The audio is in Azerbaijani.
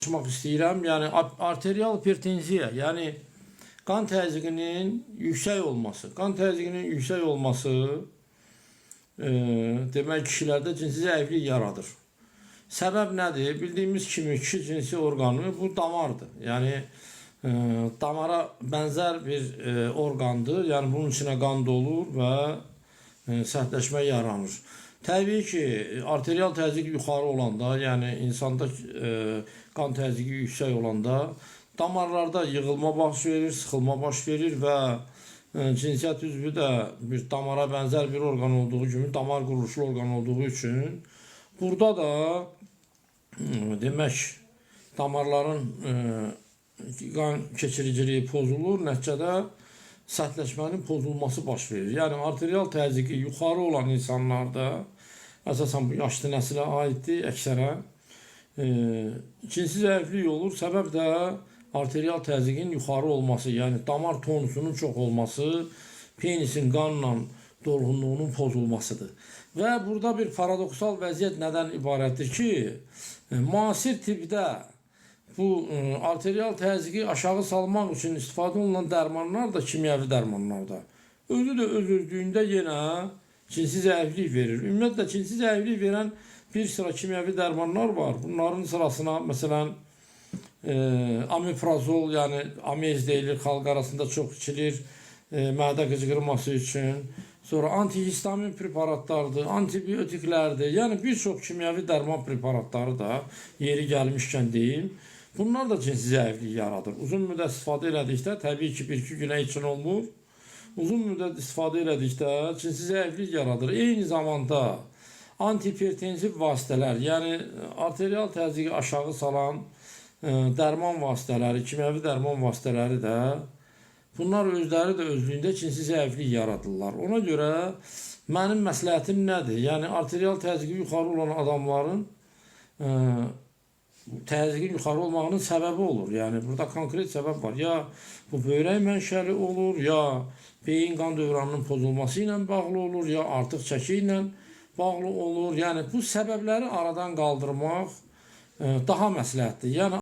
Danışmaq istəyirəm. Yəni arterial hipertenziya, yəni qan təzyiqinin yüksək olması. Qan təzyiqinin yüksək olması demək kişilərdə cinsi zəiflik yaradır. Səbəb nədir? Bildiyimiz kimi kişi cinsi orqanı bu damardır. Yəni damara bənzər bir orqandır. Yəni bunun içinə qan dolur və sərtləşmə yaranır. Təbii ki, arterial təzyiq yuxarı olanda, yəni insanda qan təzyiqi yüksək olanda damarlarda yığılma baş verir, sıxılma baş verir və cinsiyyət üzvü də bir damara bənzər bir orqan olduğu kimi, damar quruluşlu orqan olduğu üçün burada da demək damarların qan keçiriciliyi pozulur, nəticədə sərtləşmənin pozulması baş verir. Yəni arterial təzyiqi yuxarı olan insanlarda, əsasən bu yaşlı nəsilə aiddir əksərən, cinsi zəiflik olur. Səbəb də arterial təzyiqin yuxarı olması, yəni damar tonusunun çox olması, penisin qanla dolğunluğunun pozulmasıdır. Və burada bir paradoksal vəziyyət nədən ibarətdir ki, müasir tibbdə bu arterial təzyiqi aşağı salmaq üçün istifadə olunan dərmanlar da kimyəvi dərmanlar da. Özü də öz-özlüyündə yenə cinsi zəiflik verir. Ümumiyyətlə cinsi zəiflik verən bir sıra kimyəvi dərmanlar var. Bunların sırasına məsələn omeprazol, yəni amez deyilir, xalq arasında çox içilir mədə qıcqırması üçün. Sonra antihistamin preparatlardır, antibiotiklərdir. Yəni bir çox kimyəvi dərman preparatları da yeri gəlmişkən deyim. Bunlar da cinsi zəiflik yaradır. Uzun müddət istifadə elədikdə təbii ki, bir-iki günə üçün olmur. Uzun müddət istifadə elədikdə cinsi zəiflik yaradır. Eyni zamanda antihipertensiv vasitələr, yəni arterial təzyiqi aşağı salan dərman vasitələri, kimyəvi dərman vasitələri də bunlar özləri də özlüyündə cinsi zəiflik yaradırlar. Ona görə mənim məsləhətim nədir? Yəni arterial təzyiqi yuxarı olan adamların təzyiqin yuxarı olmağının səbəbi olur. Yəni burada konkret səbəb var. Ya bu böyrək mənşəli olur, ya beyin qan dövranının pozulması ilə bağlı olur, ya artıq çəki ilə bağlı olur. Yəni bu səbəbləri aradan qaldırmaq daha məsləhətdir. Yəni